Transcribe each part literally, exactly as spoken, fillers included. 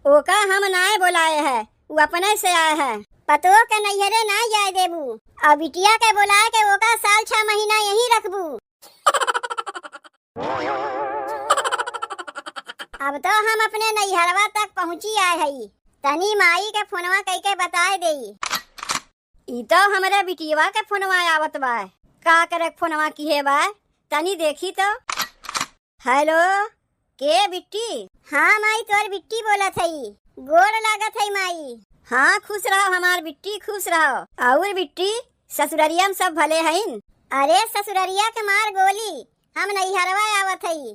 ओका हम नाय बोलाए है, उ अपने से आए है। पतोह के नैहरे नाय जाए देबू, अउर बिटिया के बोलाए के ओका साल छह महीना यहीं रखबू। अब तो हम अपने नैहरवा तक पहुँची आए हई। तनी माई के फोनवा कइके बताए देई। ई तो हमरे बिटियवा के फोनवा आवत बा। का करे फोनवा किहे बा? तनी देखी तो। हेलो, के बिट्टी? हाँ माई, तोर बिट्टी बोलत हई। गोड़ लागत हई माई। हाँ, खुश रहो हमार बिट्टी, खुश रहो। अउर बिट्टी, ससुररिया में सब भले हईन? अरे, ससुररिया के मार गोली, हम नैहरवा आवत हई।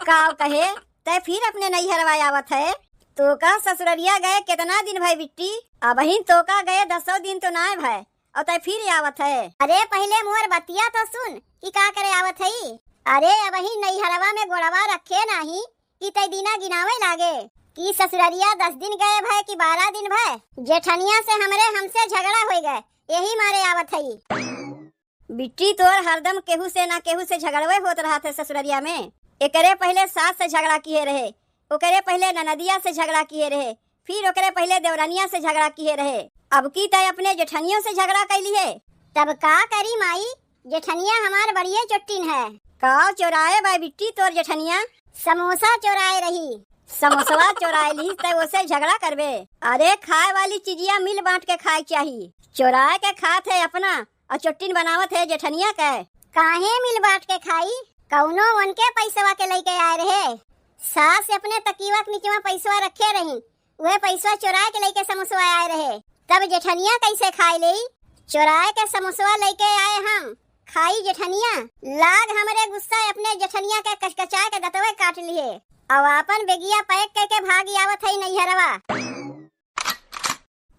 काव कहे, तै फिर अपने नैहरवा आवत है? तोका ससुररिया गए केतना दिन भय बिट्टी? अबहिन तोका गए दसो दिन तो नाय भय, अउर तै फिर आवत है? अरे, पहिले मोर बतिया तो सुन कि का करे आवत हई। अरे, अबहिन नैहरवा में गोड़वा रखे नाही कि तै दिना गिनावे लागे कि ससुररिया दस दिन गए भय कि बारह दिन भय। जेठनिया से हमरे हमसे झगड़ा होई गए, यही मारे आवत हई। बिट्टी, तोर हरदम केहू से ना केहू से झगड़वे होत रहत है ससुररिया में। एकरे पहिले सास से झगड़ा किहे रहे, ओकरे पहिले ननदिया से झगड़ा किहे रहे, फिर ओकरे पहिले देवरानिया से झगड़ा किहे रहे। अब की तै अपने जेठनियों से झगड़ा कैली है। तब का करी माई, जेठनिया हमार बड़िए चोट्टिन है। का चोराए बा बिट्टी तोर जेठनिया? समोसा चोराए रही। समोसवा चोराए ली तै ओसे झगड़ा करबे? अरे, खाए वाली चीजिया मिल बांट के खाए चाही। चोराए के खात है अपना, अउर चोट्टिन बनावत है जेठनिया के। काहे मिल बांट के खाई? कउनो उनके पैसवा के लइके आए रहे। सास अपने तकिवा के निचवा पैसवा रखे रही, उहे पैसवा चोराए के लइके समोसवा आए रहे। तब जेठनिया कैसे खाए लेई? चोराए के समोसवा लइके आए हम, खाई जेठनिया। लाग हमरे गुस्सा अपने जेठनिया के कचकचाए के दतवे काट लिहे, अउर आपन बेगिया पैक कइके भाग आवत हई नैहरवा।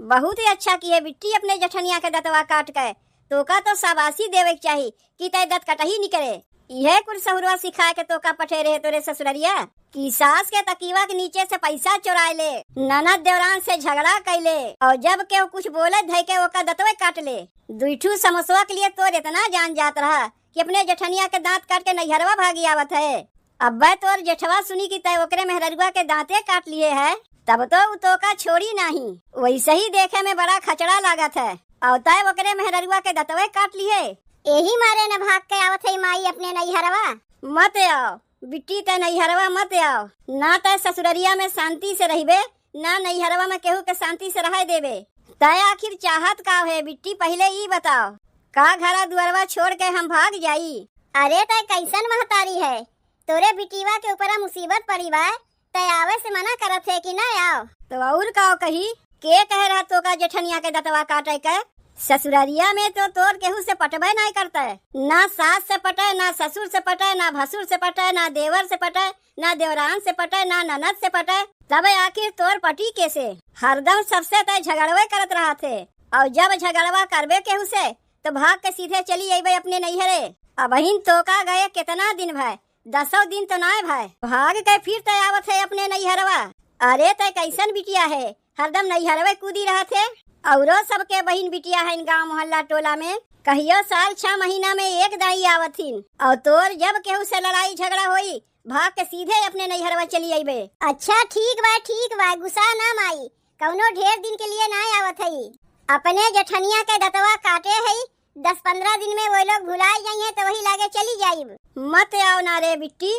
बहुत ही अच्छा किहे बिट्टी अपने जेठनिया के दतवा काट के। तोका तो शाबाशी देवे के चाही कि तै दत कटही निकरे। इहे कुल सहुरवा सिखाए के तोका पठे रहे तोरे ससुररिया कि सास के तकीवा के नीचे से पैसा चोराए ले, ननद देवरान से झगड़ा कैले, अउर जब केहू कुछ बोले धइ के ओका दतवे काट ले। दुई ठू समोसवा के लिए तोर इतना जान जात रहा कि अपने जेठनिया के दांत काट के नैहरवा भागी आवत है। अब्बे तोर जेठवा सुनी कि तै ओकरे मेहररुआ के दांते काट लिहे है, तब तो उ तोका छोड़ी नाही। वैसे ही देखे में बड़ा खचड़ा लागत है, अउर तै ओकरे मेहररुआ के दतवे काट लिहे। एही मारे न भाग के आवत है माई अपने नैहरवा। मत आओ बिट्टी, तै नैहरवा मत आओ, ना तै ससुररिया में शांति से रहिबे, ना नैहरवा में केहू के शांति से रहे देबे। तै आखिर चाहत का है बिट्टी, पहिले ई बताओ, का घरा दुआरवा छोड़ के हम भाग जाई? अरे तै कैसन महतारी है, तोरे बिटिवा के ऊपरा मुसीबत पड़ी बा, तै आवे से मना करत है कि ना आओ। तो अउर का कही, के कहे रहा तोका जेठनिया के दतवा काटे के? ससुररिया में तो तोर केहू से पटबे नाय करते, ना सास से पटे, ना ससुर से पटे, ना भसुर से पटे, ना देवर से पटे, ना देवरान से पटे, ना ननद से पटे, तब आखिर तोर पटी के से? हरदम सबसे तै झगड़वे करत रहत है, अउर जब झगड़वा करबे केहू से तो भाग के सीधे चली अइबे अपने नैहरे। अबहिन तोका गए केतना दिन भय, दसो दिन तो नाय भय, भाग के फिर तै आवत है अपने नैहरवा। अरे तै कैसन बिटिया है, हरदम नैहरवे कूदी रहत है। अउरो सबके बहिन बिटिया है गांव मोहल्ला टोला में, कहियो साल छह महीना में एक दाई आवत हिन, अउर तोर जब केहू से लड़ाई झगड़ा होई, भाग के सीधे अपने नैहरवा चली अइबे। अच्छा ठीक बा, ठीक बा, गुस्सा ना माई, कउनो ढेर दिन के लिए ना आवत हई। अपने जेठनिया के दतवा काटे हई, दस पन्द्रह दिन में वो लोग भुलाए जाइए तो वही लागे चली जाइब। मत आओ ना रे बिट्टी।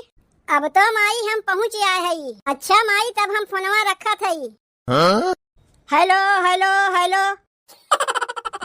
अब तो माई हम पहुँच आए हई। अच्छा माई, तब हम फोनवा रखत हई। हाँ? हेलो, हेलो, हेलो।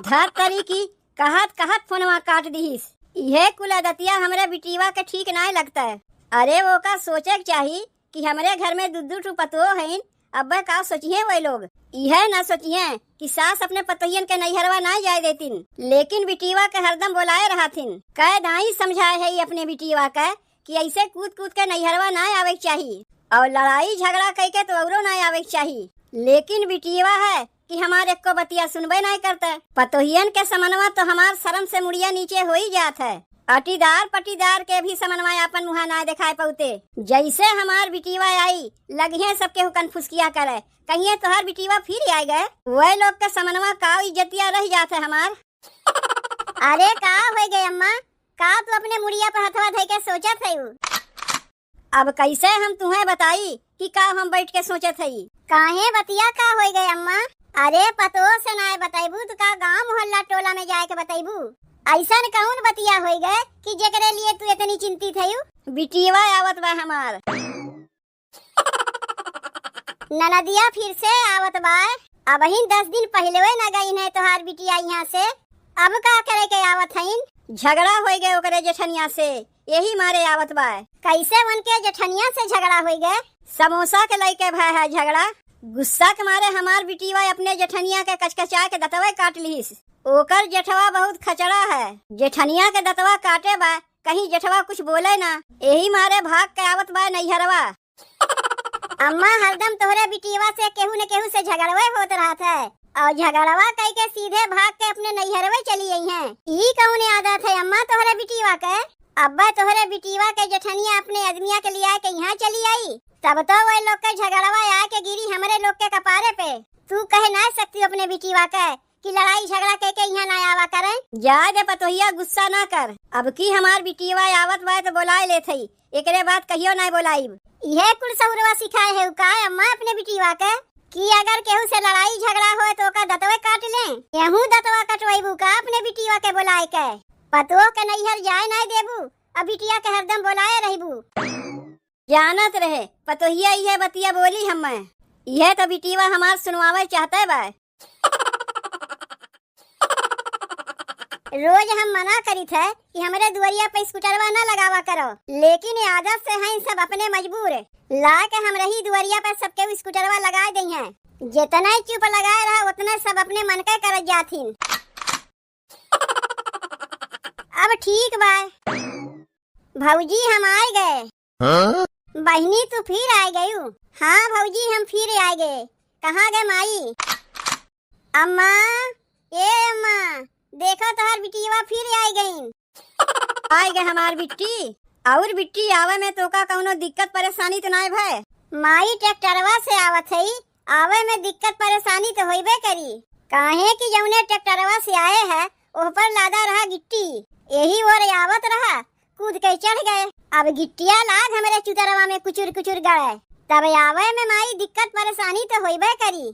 धत तरी की, कहत कहत फोनवा काट दिहिस। इहे कुल आदतिया हमरे बिटिवा के ठीक नाय लगता है। अरे ओका सोचे के चाही कि हमरे घर में दू दू ठो पतोह हईन, अब्बे का सोचिहें वही लोग। इहे ना सोचिहें कि सास अपने पतोहियन के नैहरवा ना जाए देतिन, लेकिन बिटिवा के हरदम बोलाए रहथिन। कै दाई समझाए है अपने बिटिवा के कि ऐसे कूद कूद के नैहरवा ना आवे के चाही, और लड़ाई झगड़ा कई के तो औरो ना आवे के चाही। लेकिन बिटिया है कि हमार एको बतिया सुनबे ना करते। पतोहियन के समनवा तो हमार शर्म से मुड़िया नीचे हो ही जात है। अटीदार पटीदार के भी समनवा अपन मुहा ना दिखाए पौते। जैसे हमार बिटिया आई, लगिहे सबके हुकन फुसकिया करे, कहिए तोहार बिटिया फिर आए गए। वह लोग के समनवा का इज्जतिया रह जात है हमार। अरे का हो गए अम्मा, का तू अपने मुड़िया पर हथवा धइ के सोचत है? अब कैसे हम तुम्हें बताई कि का हम बैठ के सोचत हई। काहे, बतिया का होइ गए अम्मा? अरे, पतोह से नाय बतैबू तो का गाँव मोहल्ला टोला में जाए के बतैबू? अइसन कौन बतिया होइ गए कि जेकरे लिए तू इतनी चिंतित हयू? बिटियवा आवत बा हमार। ननदिया फिर से आवत बा। अबहिन दस दिन पहिले न गइन है तोहार बिटिया इहाँ से, अब का करे के आवत हइन? झगड़ा होइ गए ओकरे जेठनिया से, यही मारे आवत बा। कैसे उनके जेठनिया से झगड़ा होइ गए? समोसा के लइके भय है झगड़ा। गुस्सा के मारे हमार बिटिया अपने जेठनिया के कचकचा के दतवे काट लिहिस। ओकर जेठवा बहुत खचड़ा है, जेठनिया के दतवा काटे बा, कहीं जेठवा कुछ बोले ना, यही मारे भाग के आवत बा नैहरवा। अम्मा, हरदम तोहरे बिटियवा से केहू न केहू से झगड़वे होत रहत है, और झगड़वा कई के सीधे भाग के अपने नैहरवे चली आई हैं। ई कौन आदत है अम्मा तोहरे बिटियवा के? अब्बे तोहरे बिटियवा के जेठनिया अपने आदमिया के लिया के यहाँ चली आई, तब तो वही लोग के झगड़वा आए के गिरी हमरे लोग के कपारे पे। तू कहे ना सकती अपने बिटियवा के कि लड़ाई झगड़ा के, के यहाँ ना आवा करें। जाए दे पतोहिया, गुस्सा ना कर। अब की हमार बिटियवा आवत बा तो बोलाए लेत हई, एकरे बाद कहियो ना बोलाइब। इहे कुल सहुरवा सिखाए है का अम्मा अपने बिटियवा के कि अगर केहू से लड़ाई झगड़ा होए तो ओकर दतवे काट ले? यहू दतवा कटवैबू का अपने बिटियवा के बोलाए के? पतोह के नैहर जाए ना देबू, अब बिटिया के हरदम बोलाए रहबू। जानत रहे पतोहिया इहे बतिया बोली हम्मे, इहे तो बिटियवा हमार सुनवावे चाहते बा। रोज हम मना करित है कि हमरे दुआरिया पे स्कूटरवा न लगावा करो, लेकिन ये आदत से हैं सब अपने मजबूर। ला के हमरे ही दुआरिया पे सबके स्कूटरवा लगाए दई हैं। जितने चुप लगाए रहा उतने सब अपने मन के करत जाथिन। अब ठीक बा। भौजी हम आए गए। हाँ? बहिनी तू फिर आए गयू? हाँ भौजी हम फिर आए गए। कहाँ गए माई? अम्मा, ए अम्मा, देखो तोहर बिटियवा फिर आए गईन। आए गए हमार बिट्टी। और बिट्टी आवे में तोका कौनो दिक्कत परेशानी तो नाय भय? माई ट्रैक्टरवा से आवत हई, आवे में दिक्कत परेशानी तो होइबे करी, काहे कि जौने ट्रैक्टरवा से आए है ओह पर लादा रहा गिट्टी, यही ओर आवत रहा, कूद के चढ़ गए। अब गिट्टिया लाग हमरे चुतरवा में कुचुर कुचुर गड़े, तब आवे में माई दिक्कत परेशानी तो होइबे करी।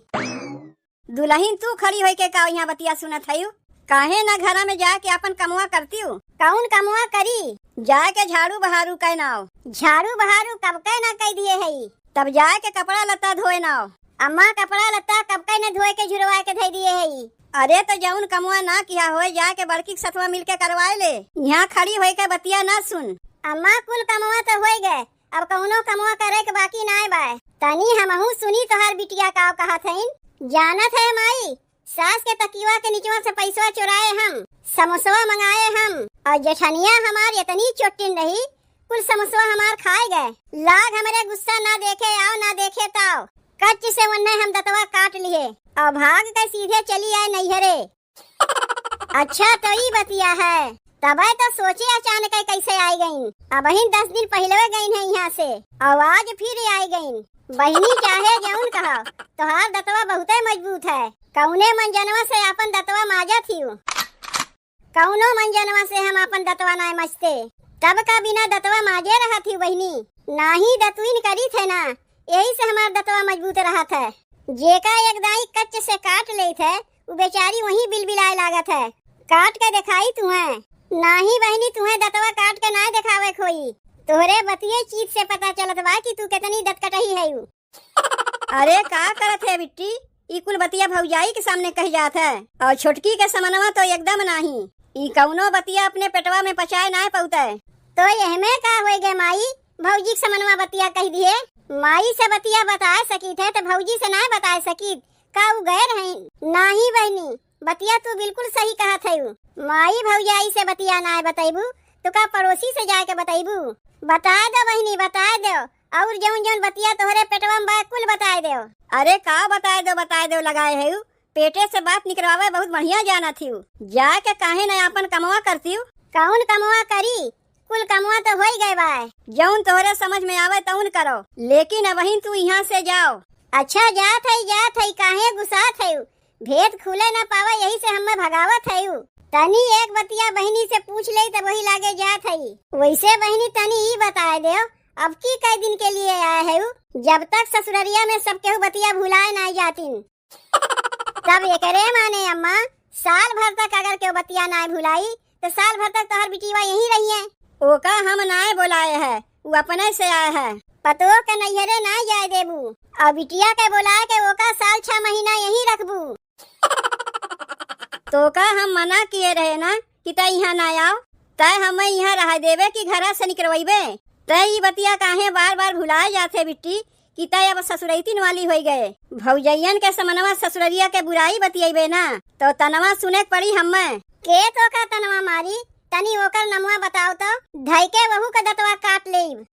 दुलहिन तू खड़ी होइके का यहाँ बतिया सुनत हयू? काहे ना घरा में जाके आपन कमवा करतीउ? कौन कमवा करी? जाके झाड़ू बहारू कै नाव। झाड़ू बहारू कब कै ना कै दिए हई। तब जाके कपड़ा लत्ता धोए नाव। अम्मा कपड़ा लत्ता कब कै ना धोए के झुरवाए के धै दिए हई। अरे तो जौन कमवा ना किहा होए जाके बड़की के सथवा मिलके करवाए ले। यहाँ खड़ी होइके बतिया ना सुन। अम्मा कुल कमवा तो होए गए, अब कौनो कमवा करे के बाकी नाय बाय। तनी हमहू सुनी तोहार बिटिया का कहत हईन। जानत है माई, सास के तकिवा के निचवा से पैसवा चुराए हम, समोसवा मंगाए हम, और जेठनिया हमार इतनी चोटिन रही, कुल समोसवा हमार खाए गए। लाग हमरे गुस्सा ना देखे आओ ना देखे ताओ, कच्च से उन्ने हम दतवा काट लिए और भाग के सीधे चली आए नैहरे। अच्छा, तो ई बतिया है। तबे तो सोचे अचानक कैसे आइ गईन। अबहिन दस दिन पहिले गईन है यहाँ से, और आज फिर आइ गईन। बहिनी, चाहे जौन कहा, तोहार दतवा बहुते मजबूत है। कौने मंजनवा से आपन दतवा माजत हियू? कौनो मंजनवा से हम आपन दतवा नाय मजते। तब का बिना दतवा माजे रहत हियू बहिनी? नाही दतुइन करीत है ना, यही से हमार दतवा मजबूत रहत है। जेका एक दाई कच्च से काट लेत है, उ बेचारी वहीं बिलबिलाए लागत है। काट के देखाई तुहें? नाही बहिनी, तुहें दतवा काट के नाय देखावे के होई। तोहरे बतिये चीत से पता चलत बा कि तू केतनी दतकटही हयू। अरे का करत है बिट्टी, ई कुल बतिया भौजाई के सामने कह जात है, और छोटकी के समनवा तो एकदम नाही। ई कौनो बतिया अपने पेटवा में पचाए नाय पौते। तो एहमे का होई गे माई, भौजी के समनवा बतिया कह दिए। माई से बतिया बताए सकीत है तो भौजी से नाय बताए सकीत। का उ गैर हैं? नाही बहिनी, बतिया तू बिल्कुल सही कहत हयू। माई भौजाई से बतिया नाय बतैबू तो का पड़ोसी से जाके बतैबू? बताए दो बहिनी, बताए दो। और जौन जौन बतिया तोहरे पेटवा में बा कुल बताए दो। अरे का बताए दो, बताए दो लगाए हयू। पेटे से बात निकरवावे बहुत बढ़िया जानत हियू। जाके काहे न आपन कमवा करतीव? कौन कमवा करी? कुल कमवा तो होई गए बाय। जौन तोहरे समझ में आवे तौन करो, लेकिन अबहिन तू यहाँ से जाओ। अच्छा, जात हई, जात हई, काहे गुस्सात हई? भेद खुले न पावे, यही से हम्मे भगावत हई। तनी एक बतिया बहिनी से पूछ लेई, तब वही लागे जात हई। वैसे बहिनी, तनी ई बताए देव, अब की कई दिन के लिए आए है उ? जब तक ससुररिया में सब केहू बतिया भुलाए नाई जातिन। तब एकरे माने अम्मा, साल भर तक अगर केहू बतिया नाई भुलाई, तो साल भर तक तोहर बिटिया यहीं रहिए। ओका हम नाई बोलाए है, उ अपने से आए है। पतोह के नैहरे नाई जाए देबू, और बिटिया के बोलाए के ओका साल छह महीना यहीं रखबू। तोका हम मना किए रहे ना कि तै इहाँ ना आओ, तै हमें इहाँ रह देबे कि घरा से निकरवैबे? तै ई बतिया काहे बार बार भुलाए जात है बिट्टी कि तै अब ससुरैतिन वाली होई गए? भौजैयन के समनवा ससुररिया के बुराई बतियैबे ना, तो तनवा सुने के पड़ी हमें। के तोका तनवा मारी? तनी ओकर नमवा बताओ तो, धई के वहू के दतवा काट लेब।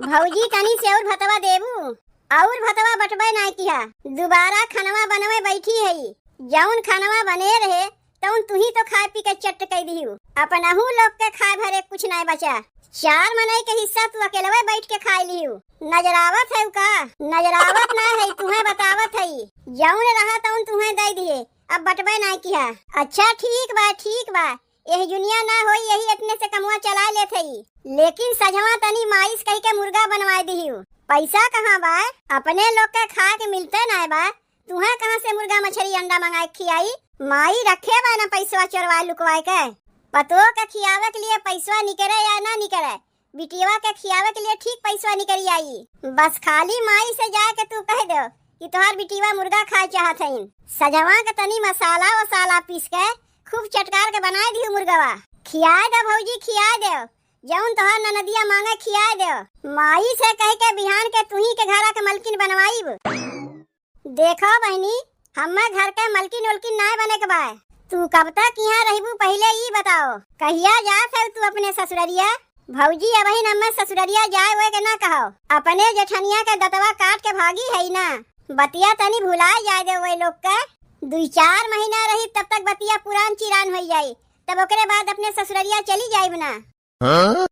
भौजी, तनी से और भतवा देबू? और भतवा बटबे नाई किहा। दुबारा खनवा बनवे बैठी है। जौन खनवा बने रहे, तौन तुही तो खाए पी के चट्ट कई दिहू। अपनहू लोग के खाए भरे कुछ नाई बचा। चार मनई के हिस्सा तू अकेलवे बैठ के खाए लिहू। नजरावत है का? नजरावत ना है, तुहें बतावत है। जौन रहा तौन तुहें दे दिए, अब बटबे नाई किहा। अच्छा ठीक बा, ठीक बा, एह जुनिया ना होई, यही एतने से कमवा चलाए लेत हई। लेकिन सझवा तनी माई से कहि के मुर्गा बनवाए दिहिउ। पैसा कहाँ बा? अपने लोग के खाए के मिलते नाय बा, तुहें कहाँ से मुर्गा मछरी अंडा मंगाए के खियाई? माई रखे बा ना पैसवा चोरवाए लुकवाए के। पतोह के खियावे के लिए पैसवा निकरे या ना निकरे, बिटियवा के खियावे के लिए ठीक पैसवा निकरी आई। बस खाली माई से जाए के तू कह दो कि तोहार बिटियवा मुर्गा खाए चाहत हईन। सजवा के तनी मसाला वसाला पीस के खूब चटकार के बनाए दिहु मुर्गवा। खियाए दो भौजी, खियाए दो, जौन तोहार ननदिया मांगे खियाए दो। माई से कह के बिहान के तुही के घरा के मलकिन बनवाइब। देखो बहिनी, हम्मे घर के मलकिन उलकिन नाय बने के बा। तू कब तक इहाँ रहबू, पहिले ई बताओ, कहिया जात है तू अपने ससुररिया? भौजी, अबहिन हम्मे ससुररिया जाए ओए के ना कहो, अपने जेठनिया के दतवा काट के भागी है ना। बतिया तनी भुलाए जाए दे ओए लोग के। दुई चार महीना रही, तब तक बतिया पुरान चिरान होई जाई, तब ओकरे बाद अपने ससुररिया चली जाइब ना। हाँ?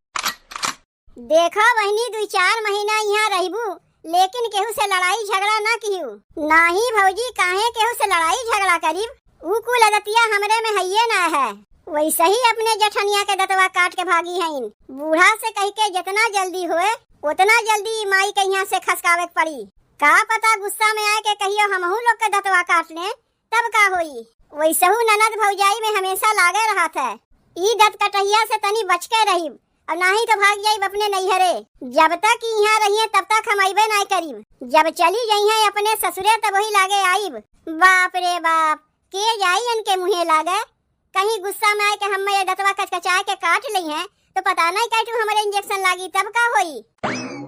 देखो बहिनी, दुई चार महीना इहाँ रहबू, लेकिन केहू से लड़ाई झगड़ा ना किहू। नाही भौजी, काहे केहू से लड़ाई झगड़ा करीब? ऊ कुल आदतिया हमरे में हइये ना है। वैसे ही अपने जेठनिया के दतवा काट के भागी हईन। बूढ़ा से कह के जितना जल्दी होए, उतना जल्दी ई माई के यहाँ से खसकावे के पड़ी। का पता गुस्सा में आए के कहियो हमहू लोग के दतवा काट लें, तब का होई? वैसहू ननद भौजाई में हमेशा लागे रहत है। ई दत कटहिया से तनी बच के रहिब, और नाही तो भाग जाइब अपने नैहरे। जब तक इहाँ रहिए, तब तक हम अइबे नाय करीब। जब चली जइहें अपने ससुरे, तब वही लागे आइब। बाप रे बाप, के जाई इनके मुँहे लागे? कहीं गुस्सा में आए के हम्मे ये दतवा कचकचाए के काट लइहें, तो पता नहीं कैठू हमरे इंजेक्शन लागी, तब का होई?